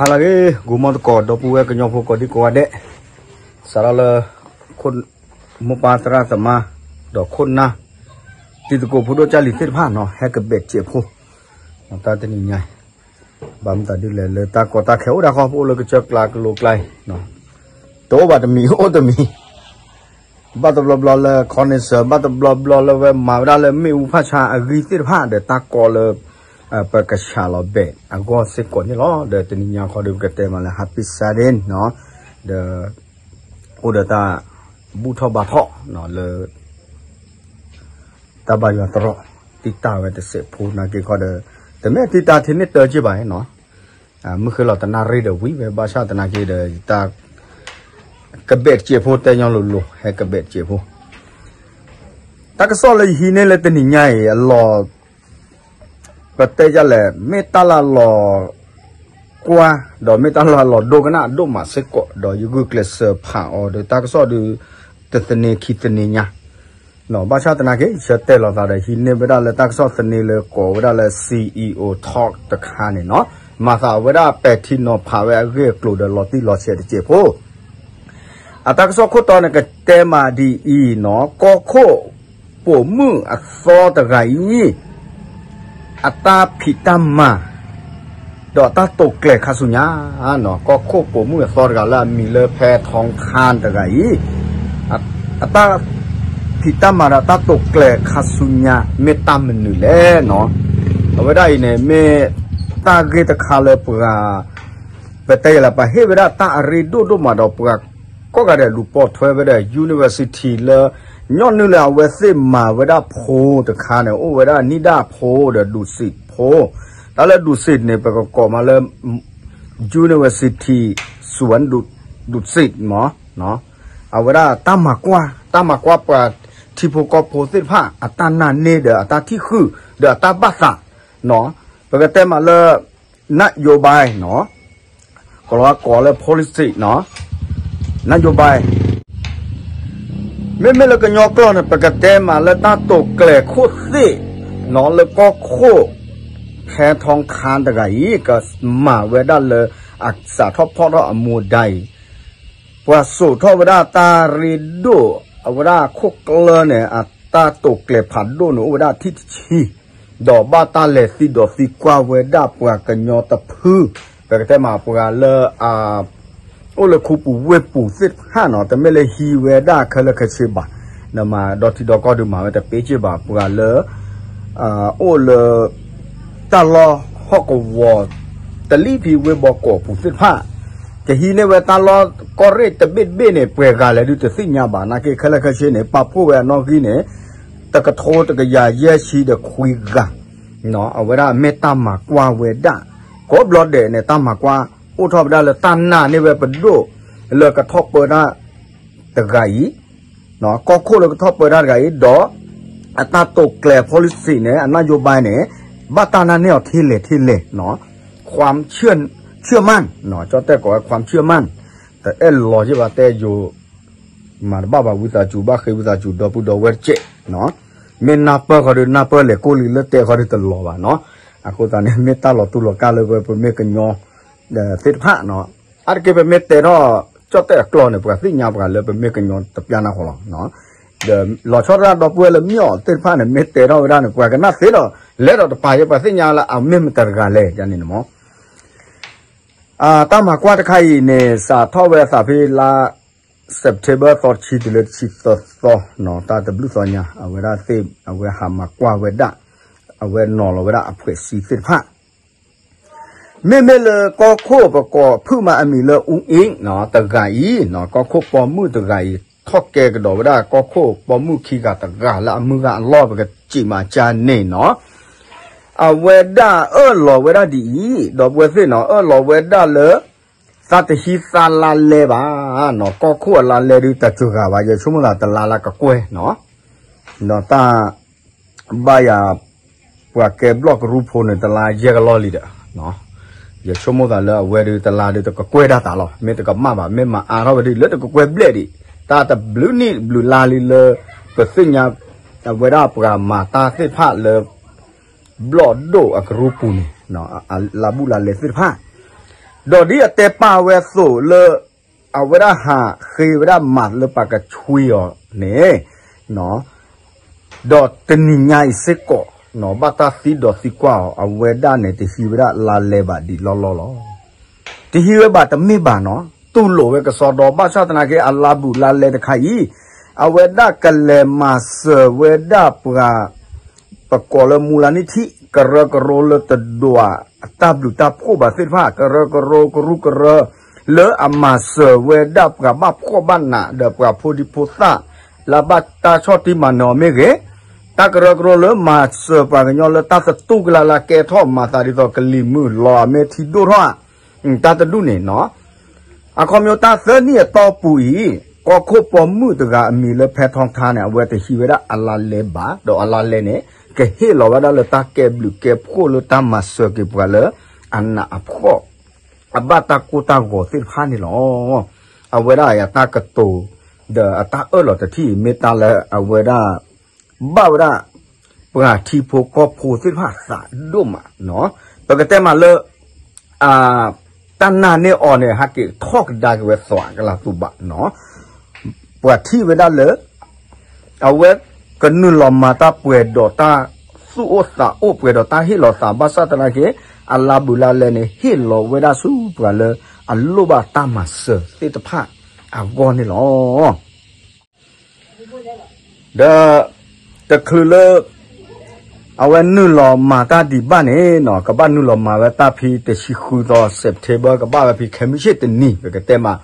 ဟါလၢအဂ့ၤ ဂီၤမီသကိး ဒီပုၢ်ဝဲၢ်ကညီဖိကိးဒံကိးဂၤဒဲး, စးထီၣ်လၢ မိၢ်ပၢ်သရၣ်သမါ ဒီးခိၣ်နၢ် တံၤသကိးဖိဒိၣ်ကၢ်လံၤသ့ၣ်တဖၣ်နီၤ ဟဲကဘဲးစဲးဖိ တၢ်တနံၤညါအံၤ ဘၣ်မနုၤဒ်လဲၣ် လၢတၢ်ကီတၢ်ခဲအိၣ်ဒၣ်ဃီ ပအိၣ်လၢကစၢၢ်ကျါကလိကျါအံၤ တအိၣ်ဘၣ်တမံၤ အိၣ်တမံၤ ဘၣ်တဘျီဘျီလၢ convention ဘၣ်တဘျီဘျီလၢဝဲမၤဝဲဒၣ်လၢမ့ၣ်အူဖၣ်ဆါအဂံၢ်သ့ၣ်တဖၣ်ဒီးတၢ်ကီလၢ ပကဆှးလီၤဘဲးအဂီၢ်စ့ၢ်ကီးန့ၣ်လီၤ. ဒီးတနံၤညါခီဒီးပကတဲမးလၢ Happy Sunday နီၤ, ဒီး အိၣ်ဒီးတၢ်ဘူၣ်ထီၣ်ဘါထီၣ်နီၤလၢ တၢ်ဘါယွၤသရိာ် တံာ်တာ်ဝဲတစဲးဖိနာ်က့ခီဒီး တမ့ၢ်တံာ်တာ်ထဲန့ၣ်တၢ်က့ဘၣ်နီၤ, မုၢ်ဃ့လီၤတနၣ်ရံၣ်ဒီးဝံၤဝဲ ဘၣ်ဆၣ်သနာ်က့ဒီး တၢ် ကဘဲးတစဲးဖိတဲညီလိၤလိၤ ဟဲကဘဲးတစဲးဖိ တၢ်ကစီၣ်လၢယဟံးန့ၢ်လၢတနံၤညါအံၤအလီၢ် ပတဲယလဲၣ် မ့ၢ်တၢ်လၢလီၤကွၢ် ဒီးမ့ၢ်တၢ်လၢလီၤဒိကနၣ်ဒိၣ်မးစ့ၢ်ကီး ဒီးယဂုာ်ကျဲးစၢးဖးအီၤဒီးတၢ်ကစီၣ်ဒုး တသန့ၤခံသန့ၤညါ ဘၣ်ဆၣ်သနာ်က့ ယဆၢတဲာ်လီၤသးဒီးဟံးန့ၢ်ဝဲဒၣ်လၢတၢ်ကစီၣ်သန့ၤလၢကိးဝဲဒၣ်လၢ CEO Talk တခါန့ၣ်နီၤ, မၤသးဝဲဒၣ်ပဲာ်ထံနီၤဖးဝဲအဂ့ၢ်အကျိၤဒီးလီၤတံၢ်လီၤဆဲးတစဲးဖိ အတၢ်ကစီၣ်ခိၣ်တီန့ၣ်ကတဲမးဒ်အံၤနီၤ, ကီၢ်ခိၣ်ပိာ်မုၣ်အသီတဂၤအံၤ အတၢ်ဖံးတၢ်မၤ ဒီးတၢ်တိာ်ကျဲၤခါဆူညါနီၤ, ကီၢ်ခိၣ်ပိာ်မုၣ်အသီတဂၤလၢအမံၤလၢ ဖဲထီခါတဂၤအံၤ အတၢ်ဖံးတၢ်မၤဒီးတၢ်တိာ်ကျဲၤခါဆူညါ မ့ၢ်တၢ်မနုၤလဲၣ်နီၤ, အဝဲဒၣ်အံၤန့ၣ် မ့ၢ်တၢ်ဂ့ၢ်တခါလၢပှၤ ပတဲယဲလၢပှၤဟ့ၣ်ဝဲဒၣ်တၢ်အရ့ဒိၣ်ဒိၣ်မးဒီးပှၤ ကိးဂၤဒဲးလူၤပိာ်ထွဲဝဲဒီး university လၢ ညီနုၢ်လၢအဝဲသ့ၣ်မၤဝဲဒၣ်ဖိတခါန့ၣ် အိၣ်ဝဲဒၣ်နံၣ်ဒၣ်ဖိဒီး ဒုးစံးဖိ, တၢ်လၢ ဒုးစံး န့ၣ် ပကကိးမးလၢ University စူၤဝဲ ဒုးစံး မး အဝဲဒၣ်တၢ်မၤကွၢ် တၢ်မၤကွၢ်ပှၤထံဖိကီၢ်ဖိသ့ၣ်တဖၣ် အတၢ်နာ်န့ၢ်ဒီးအတၢ်ထံၣ်ဃုာ် ဒီးအတၢ်ဘၣ်သး ပကတဲမးလၢ နၣ်ယိၤဘၣ်နီၤ, ကလီၤကိးလၢ policy နီၤ, နၣ်ယိၤဘၣ် မ့မ့ၢ်လၢကညီကျိာ်န့ၣ် ပကတဲမးလၢတၢ်တိာ်ကျဲၤခိၣ်သ့ၣ်နီၤ လၢကီၢ်ခိၣ် ဖဲထီခါတဂၤအံၤ ကမၤဝဲဒၣ်လၢအစးထီၣ်ဖီၣ်ထီၣ်အမူဒါအံၤ ပှၤစိာ်ထီၣ်ဝဲဒၣ်တၢ်ရ့ဒိၣ် အဝဲဒၣ်ခိၣ်ကျၢၢ်န့ၣ် အတၢ်တိာ်ကျဲၤဖးဒိၣ်န့ၣ် အိၣ်ဝဲဒၣ်ထံၣ်တဆံ, ဒီးဘၣ်တၢ်လဲၤသံဒီးသံကွၢ်ဝဲဒၣ်ပှၤကညီတဖု, ပကတဲမးပှၤလၢ အိၣ်လၢခူပူၤဝ့ၢ်ပူၤသ့ၣ်တဖၣ်နီၤ, တမ့ၢ်လၢဟံးဝဲဒၣ်ခဲလၢာ်ခဲဆ့ဘၣ်, ဒီးမၤဒီထံဒီကီၢ်ဒုးမၤဝဲတပ့ၤက့ဘၣ်, ပှၤလၢ အိၣ်လၢ တၢ်လီၢ်ဟီၣ်ကဝီၤ တလံၣ်ဖံဝ့ၢ်ဘီကီးပူၤသ့ၣ်တဖၣ်, ကဟံးန့ၢ်ဝဲတၢ်လီၢ်ကီၢ်ရ့ၣ်တဘ့ၣ်တဘ့ၣ်န့ၣ် ပှဲၤဂၤလဲၣ်ဒုးတသ့ၣ်ညါဘၣ်, နာ်က့ခဲလၢာ်ခဲဆ့န့ၣ် ပာ်ဖှိၣ်ဝဲအနီၣ်ဂံၢ်န့ၣ် တကထိတကယၤယဲၢ်ဆံဒီးခွံဂၤ, အဝဲဒၣ်မ့ၢ်တၢ်မၤကွၢ်ဝဲဒၣ်, ကိးဘျီဒဲးန့ၣ် တၢ်မၤကွၢ်အိၣ်ထီၣ်ဝဲဒၣ်လၢတၢ်နာ်န့ၢ်ဝဲပဒိၣ် လၢကထီၣ်ပၢတၢ်တဂၤအံၤ ကီၢ်ခိၣ်လၢကထီၣ်ပၢတၢ်တဂၤအံၤ ဒီး အတၢ်တိာ်ကျဲၤ policy န့ၣ် အနၣ်ယိၤဘၣ်န့ၣ် ဘၣ်တၢ်နာ်န့ၢ်အီၤထဲလဲၣ်ထဲလဲၣ်, ความเชื่อ เชื่อมั่น ကၠီၣ်တဲၣ်ကိးဝဲ ความเชื่อมั่น တအဲၣ်လီၤယ့ၢ်ဘၣ်တဲယိၤ မၤတဘၣ်ဘၣ်ဝံသးစူၤ ဘၣ်ဃ့ဝံသးစူၤ ဒီပုၢ်ဒီဝဲၢ်တကဲး, မ့ၢ်နၢ်ပၢၢ်ဃီဒီး နၢ်ပၢၢ်လဲၤကိၣ်လံ လၢတဲဃီဒီးတလီၤဘၣ်နီၤ, အဃိသတးန့ၣ် မ့ၢ်တၢ်လီၤတူၢ်လီၤကာ်လၢပဝဲပမ့ၢ်ကညီ သ့ၣ်တဖၣ်နီၤ, အါတက့ၢ်ပမ့ၢ်တဲထီၣ် ကၠီၣ်တဲၣ်အကျိာ်န့ၣ် ပှၤသ့ၣ်ညါပှၤလၢပမ့ၢ်ကညီတပျၢ်နၢ်ဃီလီၤ, ဒီးလီၤဆီဒၣ်ဒီပုၢ်ဝဲၢ်လၢမ့ၢ်အီၤသ့ၣ်တဖၣ်န့ၣ် မ့ၢ်တဲထီၣ်ဝဲဒၣ်န့ၣ် ပှၤကနၣ်သ့ဒီး လဲၤဒီးတပာ်ယဲ ပှၤသ့ၣ်ညါလၢအမ့ၢ်မတၤတဂၤလဲၣ် ယန့ၣ်န့ၣ်မး တၢ်မၤကွၢ်တခါအံၤန့ၣ် စးထီၣ်ဝဲအသးဖဲလါ September သီတဆံတုၤလၢတဆံသၢသီနီၤ, တၢ်တဘျုးသီညါ အဝဲဒၣ်သ့ၣ် အဝဲဟးမၤကွၢ်ဝဲဒၣ် အဝဲနီၤလီၤဝဲဒၣ်အဖှဲးစံသ့ၣ်တဖၣ် မ့မ့ၢ်လၢကီၢ်ခိၣ်ပကိးဖုၣ်မးအမံၤလၢ အူအ့ၣ်နီၤ တဂၤအံၤနီၤ, ကီၢ်ခိၣ်ပိာ်မုၣ်တဂၤအံၤ ထီၣ်ကဲကဒီးဝဲဒၣ် ကီၢ်ခိၣ်ပိာ်မုၣ်ခံဂၤတဂၤလၢအမုၢ်ဂၤအလီၢ် ပကစံးမးကၢ်န့ၣ်နီၤ, အဝဲဒၣ်အၢၣ်လီၤဝဲဒၣ်ဒ်အံၤ, ဒီပုၢ်ဝဲၢ်သ့ၣ်နီၤ, အၢၣ်လီၤဝဲဒၣ်လၢ သးတဟံးသးလါလဲဘၣ်နီၤ, ကီၢ်ခိၣ်အလါလဲဒုးတစှၤဘၣ်, ယဆိကမိၣ်သးတလါလၢကကွဲၢ်နီၤ, ဒီးတၢ် ဘၣ်ယၤ ပှၤကဲဘျီၣ်ကရူၢ်ဖိန့ၣ် တလါယဲၢ်ကလီၢ်လံဒီး, ယဆိကမိၣ်သးလၢအဝဲဒုးတလါဒုးတကကွဲၢ်ဒၣ်တၢ်လီၤ, မ့ၢ်တကမၣ်ဘၣ်, မ့ၢ်မၤအါထီၣ်ဝဲဒုး လၢတကကွဲၢ်ဘျဲၣ်ဒံး, တၢ်တဘျုးနံၣ်ဘျုးလါလံလၢ ပသ့ၣ်ညါ အဝဲဒၣ်ပှၤမၤတၢ်သ့ၣ်တဖၣ်လၢ ဘျီၣ်ဒိၣ်အကရူၢ်ပူၤန့ၣ် လါဘူးလါလဲသ့ၣ်တဖၣ် ဒီးဒ်အတဲပာ်ဝဲအသိးလၢ အဝဲဒၣ်ဟးဃ့ဝဲဒၣ်မၤလၢပှၤကဆွံအီၤန့ၣ် ဒီးတနံၤညါအံၤစ့ၢ်ကီး ဘၣ်တၢ်သံဒီးသံကွၢ်အီၤ အဝဲဒၣ်န့ၣ် တဟံးဝဲဒၣ်လါလဲဘၣ်ဒံးလီၢ်လီၢ်လီၤ. တဟံးဝဲဘၣ်တမ့ၢ်ဘၣ်နီၤ, တူၢ်လိာ်ဝဲကစီဒီ ဘၣ်ဆၣ်သနာ်က့ အလါဘူးလါလဲတခါအံၤ အဝဲဒၣ်ကလဲၤမၤစၢၤဝဲဒၣ်ပှၤ ပကိးလၢမူလနံၣ်ထံ ကရၢကရိလၢတဒွးအတၢ်ဘျုးတၢ်ဖှိၣ်ဘၣ်သ့ၣ်တဖၣ်, ကရၢကရိကရူၢ်ကရၢ လၢအမၤစၢၤဝဲဒၣ်ပှၤဘၣ်ဖှီၣ်ဘၣ်နး ဒီးပှၤဖိဒံဖိသၣ် လၢဘၣ်တၢ်ဆီၣ်တံၢ်မၤနၢၤအီၤမ့ၢ်ဂ့ၤ, တၢ်ကရၢကရိလၢမၤစၢၤပှၤကညီလၢတၢ်သတူၢ်ကလာ်လၢကဲထီၣ်မၤသးဒ်သိးကလံၤမုၢ်လီၤအမ့ၢ်ထံဒိၣ်ထီၣ်ဧါ, တၢ်တဒူၣ်န့ၣ်နီၤ အခီပညီတၢ်သၢနံၣ်အတီၢ်ပူၤအံၤ ကီၢ်ခိၣ်ပိာ်မုၣ်တဂၤအမံၤလၢဖဲထီထါန့ၣ် အဝဲတဟံးဝဲဒၣ်အလါလဲဘၣ်, ဒီးအလါလဲန့ၣ် ကဟ့ၣ်လီၤဝဲဒၣ်လၢတၢ်ကဲဘျုးကဲဖှိၣ်လၢတၢ်မၤစၢၤက့ၤပှၤလၢအနးအဖှီၣ် အဘၣ်တၢ်ကိၢ်တၢ်ဂီၤသ့ၣ်တဖၣ်န့ၣ်လီၤ. အဝဲဒၣ်အတၢ်ကတိၤ ဒီးအတၢ်အၢၣ်လီၤတထံၣ်အံၤ မ့ၢ်တၢ်လၢအဝဲဒၣ် ဘၣ်ဝဲဒၣ် ပှၤထံဖိကီၢ်ဖိသ့ၣ်တဖၣ်အသးဒိၣ်မးနီၤ, ပကတဲမးလၢ တၢ်နာ်န့ၢ်အီၤန့ၣ် ဟဲက့ၤထီၣ်ကဒါက့ၤဝဲသွးကလးသူၣ်ဘၣ်နီၤ, ပှၤထံၣ်ဝဲဒၣ်လၢ အဝဲကနုာ်လီၤမၤတၢ်ပှဲၤဒီးတၢ်သူၣ်အိၣ်သးအိၣ်ပှဲၤဒီးတၢ်ဟ့ၣ်လီၤသး ဘၣ်ဆၣ်သနာ်က့ အလါဘူးလါလဲန့ၣ် ဟ့ၣ်လီၤဝဲဒၣ်ဆူပှၤလၢအလိၣ်ဘၣ်တၢ်မၤစၢၤသ့ၣ်တဖၣ်အဂီၢ်န့ၣ်လီၤ. ဒီး တချုးလၢ အဝဲနုာ်လီၤမၤတၢ်ဒံးဘၣ်န့ၣ်နီၤ ကဘၣ်နုာ်လီၤမၤဝဲတၢ်ဖဲတဆံဃုသီ September ကဘၣ်ဝဲဖဲခဲမုၢ်ဆ့ၣ်တနံၤ ပကတဲမး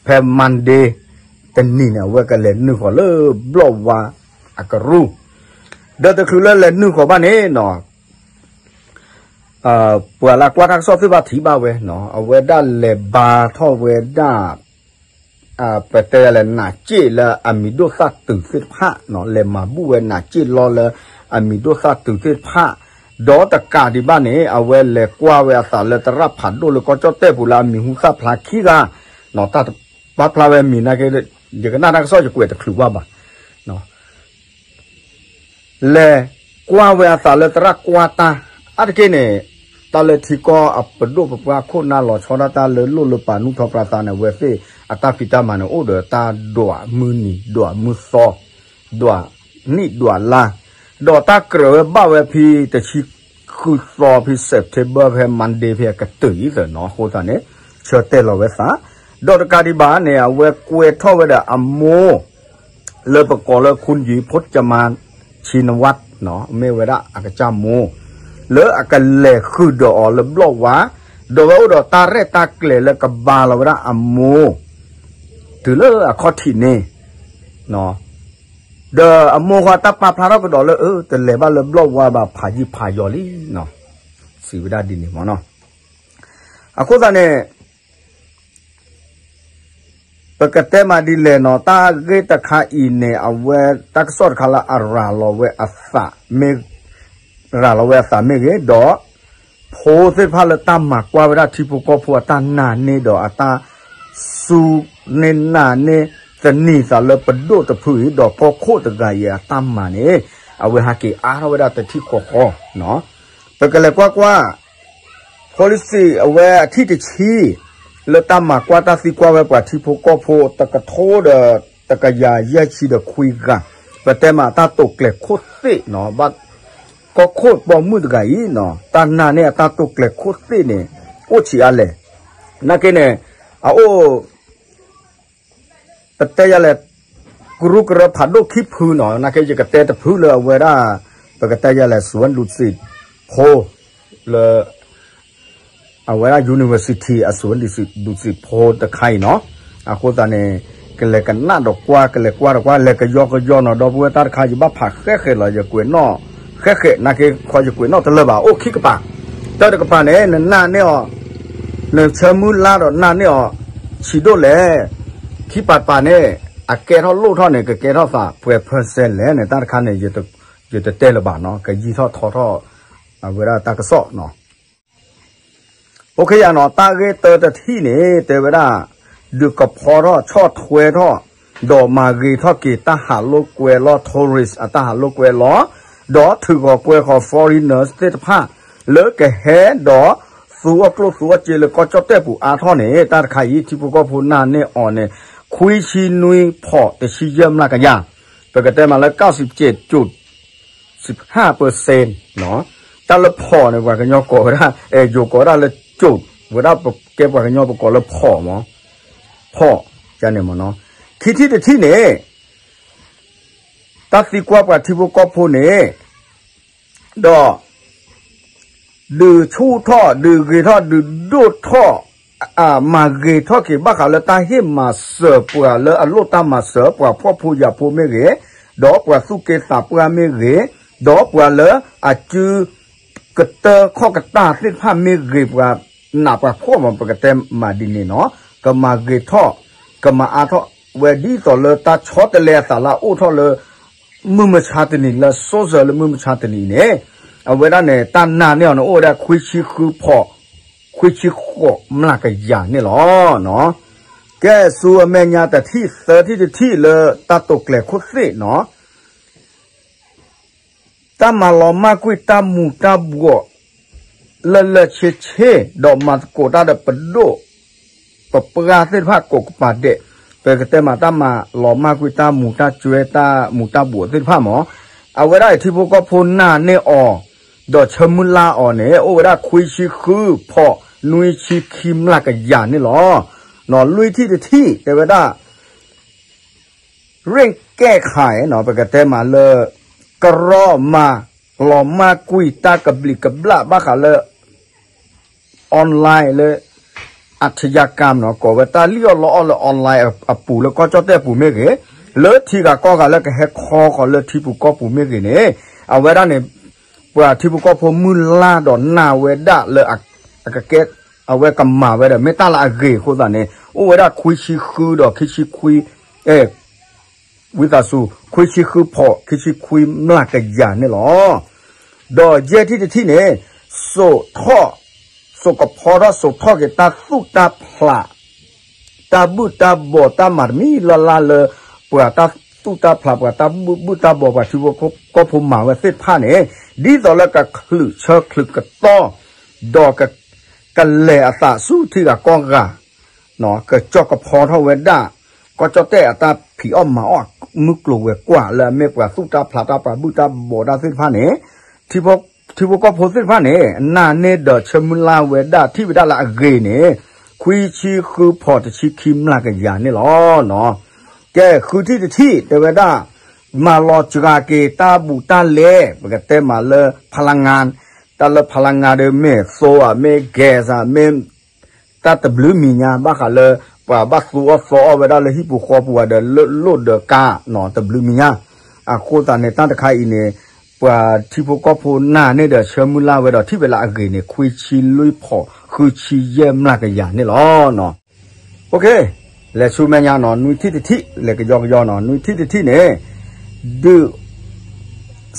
ဖဲ Monday တနံၤန့ၣ် အဝဲကလဲၤနုာ်ဃီၤလၢဘျီၣ်ဝါအကရူၢ်, ဒီးတချုးလၢလဲၤနုာ်ဃီၤဘၣ်န့ၣ်နီၤ ပှၤလၢကွၢ်တၢ်ကစီၣ်သ့ၣ်တဖၣ်ထံၣ်ဘၣ်ဝဲနီၤ အဝဲဒၣ်လဲၤဘါထီၣ်ဝဲဒၣ် ပတဲယၤလဲၣ် နးစ့ၣ်လၢအမံၤဒိၣ်သၣ်တုၤသ့ၣ်တဖၣ်နီၤ လဲၤမၤဘူၣ်ဝဲနးစ့ၣ်လီလၢအမံၤဒိၣ်သၣ်တုၤသ့ၣ်တဖၣ်, ဒီးတကးဒံးဘၣ်န့ၣ် အဝဲလဲၤကွၢ်ဝဲအသးလၢသရၣ်ဖးဒိၣ်လၢကီၢ်ကၠီၣ်တဲၣ်ပူၤလၢအမံၤဟူသၣ်ဖျါခံဂၤနီၤ တၢ်ပာ်ဖျါဝဲမံၤနာ်က့ ယကနၣ်တၢ်ကစီၣ်ယကွဲးတချုးဘၣ်ဘၣ် လဲၤကွၢ်ဝဲအသးလၢသရၣ်ကွၢ်တၢ်, အါတက့ၢ်န့ၣ် တၢ်လၢထံကီၢ်အပဒိၣ်ပပှၢ်ခိၣ်နၢ်လီၤဆီဒၣ်တၢ်လၢလိၣ်လၢပာ်နူၢ်ထီၣ်ပြသးန့ၣ် အဝဲသ့ၣ်အတၢ်ဖံးတၢ်မၤန့ၣ် အိၣ်ဒီးတၢ်ဒွးမုၢ်နံၤ ဒွးမုၢ်သီ ဒွးနံၣ်ဒွးလါ, ဒီးတၢ်ကြၢးဝဲဘၣ်ဝဲဖဲတဆံဃုသီဖဲ September ဖဲ Monday ဖဲအကတၢၢ်အံၤသၢနီၤ အဃိသတးန့ၣ် ဆၢတဲာ်လီၤဝဲသး, ဒီးတကးဒံးဘၣ်န့ၣ် အဝဲကွဲးထီၣ်ဝဲဒီးအမိၢ် လၢပကိးလၢ คุณหยี พจมาน ชินวัตร နီၤ မ့ၢ်ဝဲဒၣ်အကစၢ်မိၢ် လၢအကလဲၤဃုာ်ဒီးအီၤလၢဘျီၣ်ဝါ, ဒီးဝဲအိၣ်ဒီးတၢ်ရဲၣ်တၢ်ကျဲၤလၢကဘါလီၤဝဲဒၣ်အမိၢ် တုၤလၢအခီၣ်ထံးန့ၣ်, ဒီးအမိၢ်ဃီတၢ်ပာ်ဖျါထီၣ်ကဒီးလၢ အၢ တလဲၤဘၣ်လၢဘျီၣ်ဝါဘၣ် ဖးယံာ်ဖးယီၤလံနီၤ, စံးဝဲဒၣ်ဒ်န့ၣ်မ့ၢ်နီၤ, အဃိသတးန့ၣ် ပကတဲမးဒ်လဲၣ်နီၤ တၢ်ဂ့ၢ်တခါအံၤန့ၣ် အဝဲတၢ်ကစီၣ်တခါလၢအရၤလီၤဝဲအသးမ့ၢ် ရၤလီၤဝဲအသးမ့ၢ်ဂ့ၤ, ဒီး ဖိသ့ၣ်တဖၣ်လၢတၢ်မၤကွၢ်ဝဲဒၣ်ထံဖိကီၢ်ဖိအတၢ်နာ်န့ၢ်ဒီးအတၢ်စူၢ်န့ၢ်နာ်န့ၢ်သန့ၤသးလၢပဒိၣ်တဖုအံၤ ဒီးကီၢ်ခိၣ်တဂၤအံၤအတၢ်မၤန့ၣ် အဝဲဟးက့ၤအါထီၣ်ဝဲဒၣ်တထံၣ်ဃီဃီနီၤ, ပကလဲၤကွၢ်ကွၢ် policy အဝဲအထံၣ်တဆံ လၢတၢ်မၤကွၢ်တၢ်သံကွၢ်ဝဲပှၤထံဖိကီၢ်ဖိ တကထိဒီးတကယၤယဲၢ်ဆံဒီးခွံဂၤ, ပတဲမးတၢ်တိာ်ကျဲၤခိၣ်သ့ၣ်နီၤ ဘၣ် ကီၢ်ခိၣ်ပိာ်မုၣ်တဂၤအံၤနီၤ တၢ်နာ်န့ၢ်အတၢ်တိာ်ကျဲၤခိၣ်သ့ၣ်န့ၣ် အိၣ်ဆံးအါလဲၣ်, နာ်က့န့ၣ် အအိၣ် ပတဲယၤလဲၣ် ကရူၢ်ကရၢဖးဒိၣ်ခံဖုနီၤ နာ်က့ယကတဲတဖုလၢအဝဲဒၣ် ပကတဲယၤလဲၣ် စူဝဲဒုးစံးဖိ လၢ အဝဲဒၣ် university အစူဝဲဒုးစံးဖိတခါအံၤနီၤ, အဃိသတးန့ၣ် ကလဲၤကနၣ်ဒီးကွၢ် ကလဲၤကွၢ်ဒီးကွၢ် လဲၤကယီကယီနီၤ ဒီပုၢ်ဝဲၢ်တၢ်တခါ ယဘၣ်ဖးဃဲဃဲးလီၤ ယကွဲးနီၣ် ဃဲဃဲး နာ်က့ခီယကွဲးနီၣ်တလၢာ်ဘၣ် အိၣ်ခံကပၤ, တၢ်တကပၤန့ၣ် နနာ်န့ၢ်အီၤ နဆၢမုၢ်လၢ်ဒီးနာ်န့ၢ်အီၤ ဆံးဒိၣ်လဲၣ်, ခံပၤတပၤန့ၣ် အကဲထီၣ်လိၣ်ထီၣ်န့ၣ် ကကဲထီၣ်သးပှဲၤ percent လဲၣ်န့ၣ် တၢ်တခါန့ၣ် ယတတဲလၢၤဘၣ်နီၤ ကယံာ်ထီၣ်ထီထီၣ် အဝဲဒၣ်တၢ်ကစီၣ်နီၤ အိၣ်ခ့ယၤနီၤ တၢ်ဂ့ၢ်တၢတထံၣ်န့ၣ် တဲဝဲဒၣ် ဒုးကဖီထီၣ်ဆီၣ်ထွဲထီၣ် ဒီးမၤဂ့ၤထီၣ်က့ၤတၢ်ဟးလိာ်ကွဲလီၤ tourist အတၢ်ဟးလိာ်ကွဲလီၤ ဒီးထုးဃီၤကွဲဃီၤ foreigners သ့ၣ်တဖၣ် လၢကဟဲဒီး သူအီၣ်ကျိၣ်သူအီၣ်စ့လၢကီၢ်ကၠီၣ်တဲၣ်ပူၤအါထီၣ်န့ၣ် တၢ်တခါအံၤ ထံဖိကီၢ်ဖိနာ်န့ၢ်အီၤန့ၣ် ခွံဆံနွံဖီးတဆံယဲၢ်မျးကယၤ, ပကတဲမးလၢ เก้าสิบเจ็ดจุดสิบห้าเปอร์เซ็นต์ တၢ်လၢဖီးန့ၣ် ပှၤကညီကိးဝဲဒၣ် အဲၣ်ယိၤကိးဝဲဒၣ်လၢ จุด ဝဲဒၣ်ပကဲပှၤကညီပကိးလၢဖီးမး ဖီး ယန့ၣ်မးနီၤ, ခံထံၣ်တထံၣ်န့ၣ် တၢ်သံကွၢ်ပှၤထံဖိကီၢ်ဖိန့ၣ် ဒီး ဒုးဆူၣ်ထီၣ် ဒုးဂ့ၤထီၣ် ဒုးဒိၣ်ထီၣ် မၤဂ့ၤထီၣ်က့ၤဘၣ်ဃးလၢတၢ်ဟ့ၣ်မၤစၢၤပှၤလၢအလိၣ်တၢ်မၤစၢၤ ပှၤဖှီၣ်ဖိယာ်ဖိမ့ၢ်ဂ့ၤ, ဒီးပှၤသူၣ်က့သးပှၢ်မ့ၢ်ဂ့ၤ, ဒီးပှၤလၢအစု ကတၢၢ်ခီၣ်ကတၢၢ်သ့ၣ်တဖၣ်မ့ၢ်ဂ့ၤ ပှၤနးပှၤဖှီၣ်မး ပကတဲမးဒ်န့ၣ်နီၤ, ကမၤဂ့ၤထီၣ် ကမၤအါထီၣ်ဝဲဒ်သိးလၢတၢ်ဆီတလဲအသးလၢအအိၣ်ထီၣ်လၢ မုၢ်မဆါတနံၤလၢ စိစၢၤလၢမုၢ်မဆါတနံၤအံၤန့ၣ်, အဝဲဒၣ်န့ၣ် တၢ်နာ်န့ၢ်အီၤန့ၣ် အိၣ်ဝဲဒၣ်ခွံဆံဃုဖီး ခွံဆံဃိးမျးကယၤန့ၣ်လီၤ. ကဲ ဆူအမဲာ်ညါတထံၣ်သၢထံၣ်တထံၣ်လၢတၢ်တိာ်ကျဲၤခိၣ်သ့ၣ်နီၤ တၢ်မၤလီၤမၢ်ကွံာ်တၢ်မူၤတၢ်ဘှီး လၢလၢဆ့ဆ့ ဒီးမၤသကိးတၢ်ဒီးပဒိၣ် ပပှၢ်သ့ၣ်တဖၣ်ကိးကပၤဒဲး, ပကတဲမးတၢ်မၤလီၤမၢ်ကွံာ်တၢ်မူၤတၢ်ကွဲတၢ်မူၤတၢ်ဘှီးသ့ၣ်တဖၣ်မး, အဝဲဒၣ်အံၤထံဖိကီၢ်ဖိနာ်န့ၢ်အီၤ ဒီးဆၢမုၢ်လၢ်အီၤန့ၣ် အိၣ်ဝဲဒၣ်ခွံဆံဃုဖီး နွံဆံခံမျးကယၤန့ၣ်လီၤ. နီၤ လွံၢ်ထံၣ်တထံၣ် တဲဝဲဒၣ် เร่งแก้ไขနီၤ ပကတဲမးလၢ ကရီမၤလီၤမၢ်ကွံာ်တၢ်ကဘျံးကဘျၣ်ဘၣ်ဃးလၢ online လၢ อาชญากรรมနီၤ ကိးဝဲတၢ်လံၣ်အီၣ်လီအီၣ်လၢ online အပူၤလၢကီၢ်ကၠီၣ်တဲၣ်ပူၤမ့ၢ်ဂ့ၤ, လၢထံဂၤကီၢ်ဂၤလၢကဟဲခီဃီၤလၢထံပူၤကီၢ်ပူၤမ့ၢ်ဂ့ၤန့ၣ်, အဝဲဒၣ်န့ၣ် ပှၤထံဖိကီၢ်ဖိမုၢ်လၢ်ဒီးနာ်ဝဲဒၣ်လၢ အကကဲ အဝဲကမၤဝဲဒီး မ့ၢ်တၢ်လၢအဂ့ၤအဃိသတးန့ၣ် အိၣ်ဝဲဒၣ်ခွံဆံဃုဒီးခံဆံခွံ အဲ ဝံသးစူၤ ခွံဆံဃုဖီး ခံဆံခွံမျးကယၤန့ၣ်လီၤ. ဒီးယဲၢ်ထံၣ်တထံၣ်န့ၣ် စိာ်ထီၣ် စိာ်ကဖီထီၣ်စိာ်ထီၣ်က့ၤတၢ်သူၣ်တၢ်ဖျး တၢ်ဘုၣ်တၢ်ဘီးတၢ်မၤတမံၤလၢ်လၢ်လၢ ပှၤတၢ်သူၣ်တၢ်ဖျး ပှၤတၢ်ဘုၣ်ဘုၣ်တၢ်ဘီး ပှၤထံဖိကီၢ်ဖိမၤဝဲသ့ၣ်တဖၣ်န့ၣ် ဒ်သိးလၢကချုးဆၢချုးကတီၢ် ဒီးကလဲၤအသးဆူထံဂၤကီၢ်ဂၤ ကကၠီၣ်ကဖီထီၣ်ဝဲဒၣ် ကီၢ်ကၠီၣ်တဲၣ်အတၢ်ဖံးအီၣ်မၤအီၣ် မုၢ်ကျိၤဝဲၤကွာ်လၢအမ့ၢ်ပှၤသူၣ်တၢ်ဖျးတၢ် ပှၤဘုၣ်တၢ်ဘီးတၢ်သ့ၣ်တဖၣ်န့ၣ် ထံဖိကီၢ်ဖိသ့ၣ်တဖၣ်န့ၣ် နာ်န့ၢ်ဒီးဆၢမုၢ်လၢ်ဝဲဒၣ် ထံၣ်ဝဲဒၣ်လၢအဂ့ၤန့ၣ် ခွံဆံဃုဖီးတဆံခံမျးကယၤန့ၣ်လီၤ. ကဲ ဃုထံၣ်တထံၣ် တဲဝဲဒၣ် မၤလီၤစှၤက့ၤတၢ်ဘူးတၢ်လဲ ပကတဲမးလၢ พลังงาน တၢ်လၢ พลังงาน ဒီးမ့ၢ်သိအ မ့ၢ် gas မ့ၢ် တၢ်တဘျုးမံၤညါ ဘၣ်ဃးလၢ ပှၤဘၣ်သူအီၣ်သီအီၣ်ဝဲဒၣ်လၢဟံၣ်ပူၤဃီပူၤဒီးလၢလိၣ်ဒီးကါနီၤ တဘျုးမံၤညါ အဃိသတးန့ၣ် တၢ်တခါအံၤန့ၣ် ပှၤထံဖိကီၢ်ဖိနာ်န့ၢ်ဒီးဆၢမုၢ်လၢ်ဝဲဒီးထံၣ်ဝဲလၢအဂ့ၤန့ၣ် ခွံဆံလွံၢ်ဖီး ဃုဆံယဲၢ်မျးကယၤန့ၣ်လီၤ. လဲၤဆူမဲာ်ညါနီၤ နွံထံၣ်တထံၣ် လဲၤကယီကယီနီၤ နွံထံၣ်တထံၣ်န့ၣ် ဒုး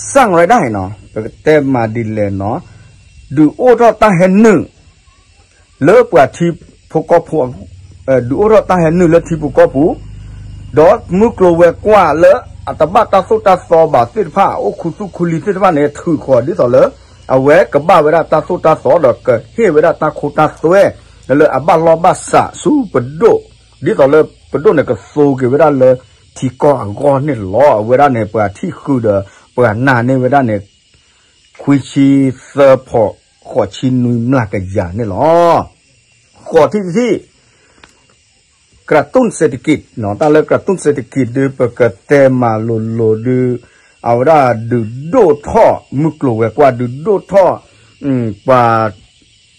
စၣ်ရဒၣ်နီၤ ပကတဲမးဒ်လဲၣ်နီၤ ဒုးအိၣ်ထီၣ်တၢ်ဟဲနုာ် လၢပှၤထံဖိကီၢ်ဖိ ဒုးအိၣ်ထီၣ်တၢ်ဟဲနုာ်လၢထံပူၤကီၢ်ပူၤ ဒီးမုၢ်ကျိၤဝဲၤကွာ်လၢအတဘၣ်တၢ်သိၣ်တၢ်သီဘၣ်သ့ၣ်တဖၣ် အိၣ်ခူသူၣ်ခူလံၤသ့ၣ်တဖၣ်န့ၣ် ထုးဃီၤဒ်သိးလၢ အဝဲကဘၣ်ဝဲဒၣ်တၢ်သိၣ်တၢ်သီဒီးကဟ့ၣ်ဝဲဒၣ်တၢ်ခိတၢ်သွဲ လၢအဘၣ်လီၢ်ဘၣ်စးဆူပဒိၣ် ဒ်သိးလၢပဒိၣ်န့ၣ်ကသိက့ၤဝဲဒၣ်လၢထံကီၢ်အဂီၢ်န့ၣ်လီၤ. အဝဲဒၣ်န့ၣ် ပှၤထံၣ်ဃုာ်ဒီး ပှၤနာ်န့ၢ်ဝဲဒၣ်န့ၣ် ခွံဆံသၢဖီး ဃိးဆံနွံမျးကယၤန့ၣ်လီၤ. ဃိးထံၣ်တထံၣ် กระตุ้นเศรษฐกิจနီၤ တၢ်လၢ กระตุ้นเศรษฐกิจ ဒုး ပကတဲမးလိၤလိၤဒုး အဝဲဒၣ်ဒုးဒိၣ်ထီၣ် မုၢ်ကျိၤဝဲၤကွာ် ဒုးဒိၣ်ထီၣ် ပှၤ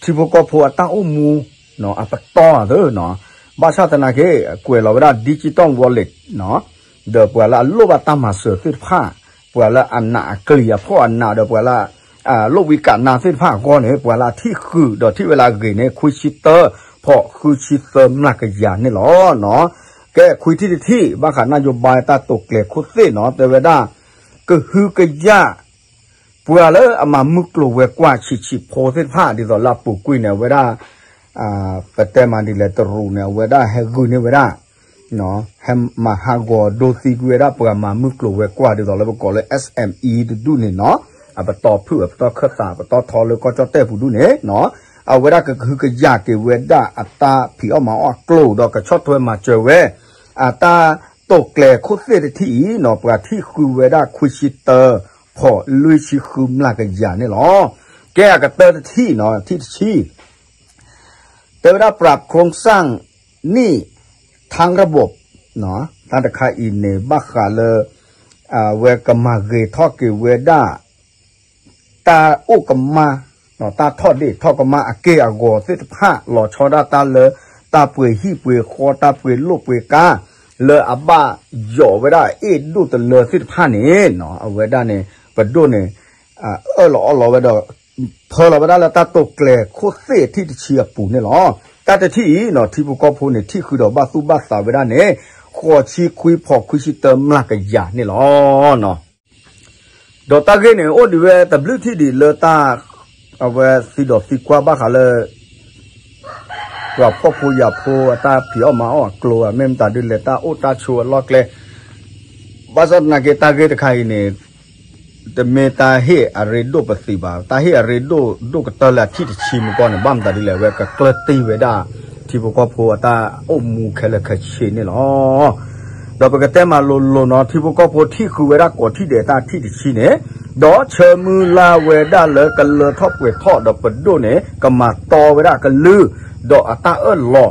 ထံဖိကီၢ်ဖိအတၢ်အိၣ်မူ အပတီၢ်သ့နီၤ ဘၣ်ဆၣ်သနာ်က့ ကွဲးလီၤဝဲဒၣ် digital wallet နီၤ ဒီးပှၤလၢအလိၣ်ဘၣ်တၢ်မၤစၢၤသ့ၣ်တဖၣ် ပှၤလၢအနာ်အကျံၤအဖှီၣ်အနာ်ဒီးပှၤလၢ လိၣ်ဝံကးနါသ့ၣ်တဖၣ်အဂီၢ်န့ၣ် ပှၤလၢအထံၣ်ဃုာ်ဒီးထံၣ်ဝဲလၢအဂ့ၤန့ၣ် ခွံဆံသၢဖီး ဃုဆံသၢမျးကယၤန့ၣ်လီၤ. ကဲ ခွံထံၣ်တထံၣ် ဘၣ်ဃး นโยบาย တၢ်တိာ်ကျဲၤခိၣ်သ့ၣ်နီၤ တဲဝဲဒၣ် ကဟုကယာ် ပှၤလၢအမၤမုၢ်ကျိၤဝဲၤကွာ်ဆံးဆံးဖိသ့ၣ်တဖၣ် ဒ်သိးလၢအပူၤကွံာ်န့ၣ် အဝဲဒၣ် ပတဲမးဒ်လဲၣ် တရူးန့ၣ် အဝဲဒၣ်ဟဲဂုာ်န့ၢ်ဝဲဒၣ် ဟဲမၤဟးဂီၤဒိသံကွံာ်ဝဲဒၣ် ပှၤမၤမုၢ်ကျိၤဝဲၤကွာ် ဒ်သိးလၢပကိးလၢ SME တဒူၣ်န့ၣ်နီၤ အပတီၢ်ဖုၣ် အပတီၢ်ခၢၣ်သး အပတီၢ်ထီလၢကီၢ်ကၠီၣ်တဲၣ်ပူၤဒူၣ်န့ၣ်နီၤ အဝဲဒၣ်ကကဟုကယာ်က့ၤဝဲဒၣ်အတၢ်ဖံးအီၣ်မၤအီၣ်အကျိၤ ဒီးကဆီၣ်ထွဲမၤစၢၤဝဲ အတၢ်တိာ်ကျဲၤခိၣ်သ့ၣ်တထံၣ်အံၤနီၤ ပှၤထံၣ်ဃုာ်ဝဲဒၣ်ခွံဆံတၢ ဖီၣ်လွံၢ်ဆံဃုမျးကယၤန့ၣ်လီၤ. ကဲအကတၢၢ်တထံၣ်နီၤ ထံၣ်တဆံ တဲဝဲဒၣ် ปรับโครงสร้างหนี้ ทั้งระบบ တၢ်တခါအံၤန့ၣ် ဘၣ်ဃးလၢ အဝဲကမၤဂ့ၤထီၣ်က့ၤဝဲဒၣ် တၢ်အိၣ်ကမၣ် တၢ်ထီၣ်ဒ့ၣ်ထီၣ်ကမၣ်အက့ၢ်အဂီၤသ့ၣ်တဖၣ် လီၤဆီဒၣ်တၢ်လၢ တၢ်ပှ့ၤဟံၣ်ပှ့ၤဃီ တၢ်ပှ့ၤလိၣ်ပှ့ၤကါ လၢအဘၣ်ယိးဝဲဒၣ်အ့ၣ်ဒိၣ်တလၢသ့ၣ်တဖၣ်န့ၣ် အဝဲဒၣ်န့ၣ် ပဒိၣ်န့ၣ် အၢၣ်လီၤအီလီၤဝဲဒီး ဖၢလီၤဝဲဒၣ်လၢတၢ်တိာ်ကျဲၤခိၣ်သ့ၣ်ထံၣ်တဆံအပူၤန့ၣ်လီၤ. တၢ်တထံၣ်အံၤနီၤ ထံဖိကီၢ်ဖိန့ၣ် ထံၣ်ဃုာ်ဒီးဘၣ်သူၣ်ဘၣ်သးဝဲဒၣ်န့ၣ် ဃိးဆံခွံဖီၣ်ခွံဆံတၢမျးကယၤန့ၣ်လီၤ. ဒီးတၢ်ဂ့ၢ်န့ၣ် အိၣ်ဒံးဝဲတဘျုးထံၣ်ဒံးလၢတၢ် အဝဲသံဒီးသံကွၢ်ဘၣ်ဃးလၢ ပှၤဖှီၣ်ဖိယာ်ဖိအတၢ်ဖံးအီၣ်မၤအီၣ်အကျိၤ မ့ၢ်မတၤဒ်လဲၣ် တၢ်အိၣ်တၢ်ဆိးအလီၢ်ကျဲ ဘၣ်ဆၣ်သနာ်က့ တၢ်ဂ့ၢ်တခါအံၤန့ၣ် တမ့ၢ်တၢ်ဟ့ၣ်အရ့ဒိၣ်ပသံးဘၣ်. တၢ်ဟ့ၣ်အရ့ဒိၣ်ဒိၣ်ကတၢၢ်လၢအထံၣ်တဆံမူကီၢ်န့ၣ် ဘၣ်မတၤဒ်လဲၣ် အဝဲကကျၢၢ်တ့ၢ်ဝဲဒၣ် ထံဖိကီၢ်ဖိအတၢ်အိၣ်မူခဲလၢာ်ခဲဆ့န့ၣ်လီၤ. ဒီးပကတဲမးလိၤလိၤနီၤ ထံဖိကီၢ်ဖိထံၣ်ဃုာ်ဝဲဒၣ်ကိးထံၣ်ဒဲးတၢ်ထံၣ်တဆံန့ၣ် ဒီးဆၢမုၢ်လၢ်ဝဲဒၣ်လၢကလၢထီၣ်ပှဲၤထီၣ်ဒီးပဒိၣ်န့ၣ် ကမၤတီဝဲဒၣ်ကလုၢ် ဒီးအတၢ်အၢၣ်လီၤ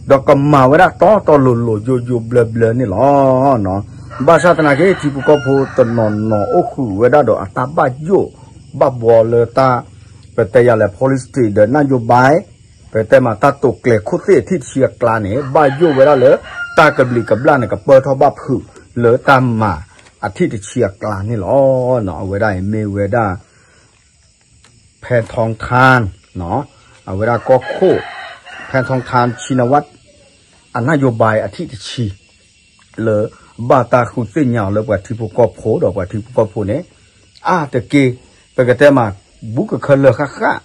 ဒီးကမၤဝဲဒၣ်တီတီလိၤလိၤယိယိဘျၢဘျၢန့ၣ်လီၤ. ဘၣ်ဆၣ်သနာ်က့ ထံဖိကီၢ်ဖိတနီၤနီၤအိၣ်ဃုာ်ဝဲဒၣ်ဒီးအတၢ်ဘၣ်ယိၣ်ဘၣ်ဘှီလၢတၢ် ပတဲယၤလဲၣ် policy ဒီး นโยบาย ပတဲမးတၢ်တိာ်ကျဲၤခိၣ်သ့ၣ်ထံၣ်တဆံအကျါန့ၣ် ဘၣ်ယိၣ်ဝဲဒၣ်လၢ တၢ်ကဘျံးကဘျၣ်န့ၣ် ကပၢထီၣ်ဘၣ်ဖုးလၢတၢ်မၤအထံၣ်တဆံအကျါန့ၣ်လီၤ. အဝဲဒၣ်အံၤမ့ၢ်ဝဲဒၣ် ဖဲထီထါ အဝဲဒၣ်ကီၢ်ခိၣ် ဖဲထီထါ ชินวัตร အ นโยบาย အထံၣ်တဆံ လၢဘၣ်တၢ်ဃုသ့ၣ်ညါအီၤလၢပှၤထံဖိကီၢ်ဖိဒီးပှၤထံဖိကီၢ်ဖိန့ၣ် အါတက့ၢ် ပကတဲမး ဘူးကခၢၣ်လၢာ်ဃၣ်ဃၣ်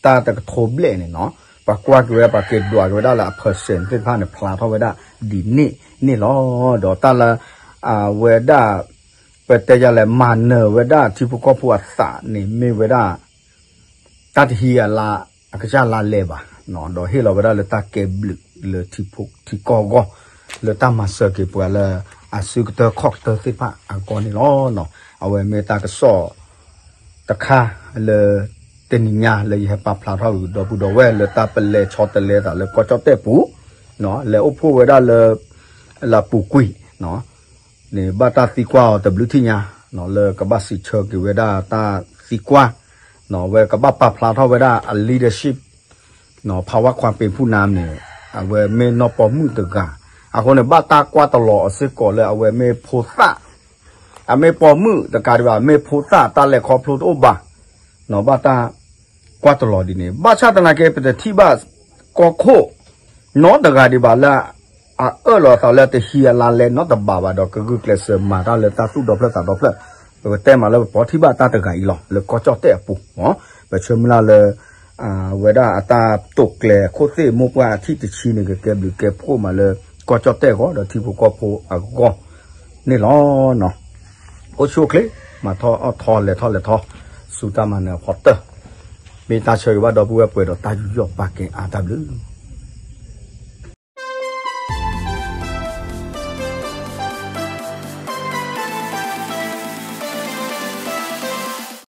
တၢ်တကထိဘျဲၣ်န့ၣ်နီၤ ပှၤကွၢ်က့ၤဝဲဒၣ် ပှၤက့ၤဒွးက့ၤဝဲဒၣ်လၢအ percent သ့ၣ်တဖၣ်န့ၣ် ဖျါထီၣ်ဝဲဒၣ်ဒ်န့ၣ်န့ၣ်လီၤ. ဒီးတၢ်လၢ အဝဲဒၣ် ပတဲယၤလဲၣ် မၤနၢၤဝဲဒၣ်ထံဖိကီၢ်ဖိအသးန့ၣ် မ့ၢ်ဝဲဒၣ် တၢ်တဟံးအလါ အကစၢ်လါလဲဘၣ်, ဒီးဟ့ၣ်လီၤဝဲဒၣ်လၢတၢ်ကဲဘျုးလၢထံဖိထံကီၢ်အဂီၢ်, လၢတၢ်မၤစၢၤက့ၤပှၤလၢအစုကတၢၢ်ခီၣ်ကတၢၢ်သ့ၣ်တဖၣ်အဂီၢ်န့ၣ်လီၤ. အဝဲမ့ၢ်တၢ်ကစီၣ်တခါလၢ တနံၤညါလၢယဟဲပာ်ဖျါထီၣ်ဒီပုၢ်ဒီဝဲၢ်လၢတၢ်ပလဲၤဆီတလဲသးလၢကီၢ်ကၠီၣ်တဲၣ်ပူၤ, လဲၤအိၣ်ဖှိၣ်ဝဲဒၣ်လၢ လၢပူၤကွံာ် န့ၣ် ဘၣ်တၢ်သံကွၢ်အီၤတဘျုးထံၣ်ညါ, လၢကဘၣ်စံးဆၢက့ၤဝဲဒၣ်တၢ်သံကွၢ်, ဝဲကဘၣ်ပာ်ဖျါထီၣ်ဝဲဒၣ်အ leadership, ဖးဝါခွါပ့ၤဖူၣ်နါန့ၣ် အဝဲမ့ၢ်နီၢ်ပိာ်မုၣ်တဂၤ, အဃိန့ၣ် ဘၣ်တၢ်ကွၢ်တလီၤအီၤစ့ၢ်ကီးလၢအဝဲမ့ၢ်ဖိသၣ်, အမ့ၢ်ပိာ်မုၣ်တကးဒံးဘၣ် မ့ၢ်ဖိသၣ်တၢ်လဲၤခီဖျိတအိၣ်ဘၣ်, ဘၣ်တၢ်ကွၢ်တလီၤဒ်န့ၣ်, ဘၣ်ဆၣ်သနာ်က့ ပတထံၣ်ဘၣ်ကီၢ်ခိၣ် နီတဂၤဒံးဘၣ်လၢ အအၢၣ်လီၤအသးလၢတဟံးအလါလဲနီတဘ့ၣ်ဘၣ်ဒီး ကဂုာ်ကျဲးစၢးမၤတၢ်လၢတၢ်သူၣ်ဒီဖျၢၣ်သးဒီဖျၢၣ်, ပကတဲမးလၢပဖီထံၣ်ဘၣ်တၢ်တဂၤအံၤလီၤ လၢကီၢ်ကၠီၣ်တဲၣ်အပူၤ, ပဆၢမုၢ်လၢ်လၢ ဝဲဒၣ်အတၢ်တိာ်ကျဲၤခိၣ်သ့ၣ်မိၢ်ပှၢ်အထံၣ်တဆံန့ၣ် ကကဲဘျုးကဲဖှိၣ်မးလၢ ကီၢ်ကၠီၣ်တဲၣ်အဂီၢ်ဒီးထံဖိကီၢ်ဖိအဂီၢ်န့ၣ်လီၤ. အိၣ်ဆူၣ်အိၣ်ချ့ မၤထီၣ်အီၣ်ထီလဲၤထီၣ်လဲၤထီ, ဆူတၢ်မၤနၢၤအဖီတၢၢ်, မ့ၢ်တၢ်ဆၢဂ့ၤဘၣ်ဒီပုၢ်ဝဲၢ်ပှဲၤဒီးတၢ်ယူးယီၣ်ပာ်ကဲအါတၢ်ဘျုး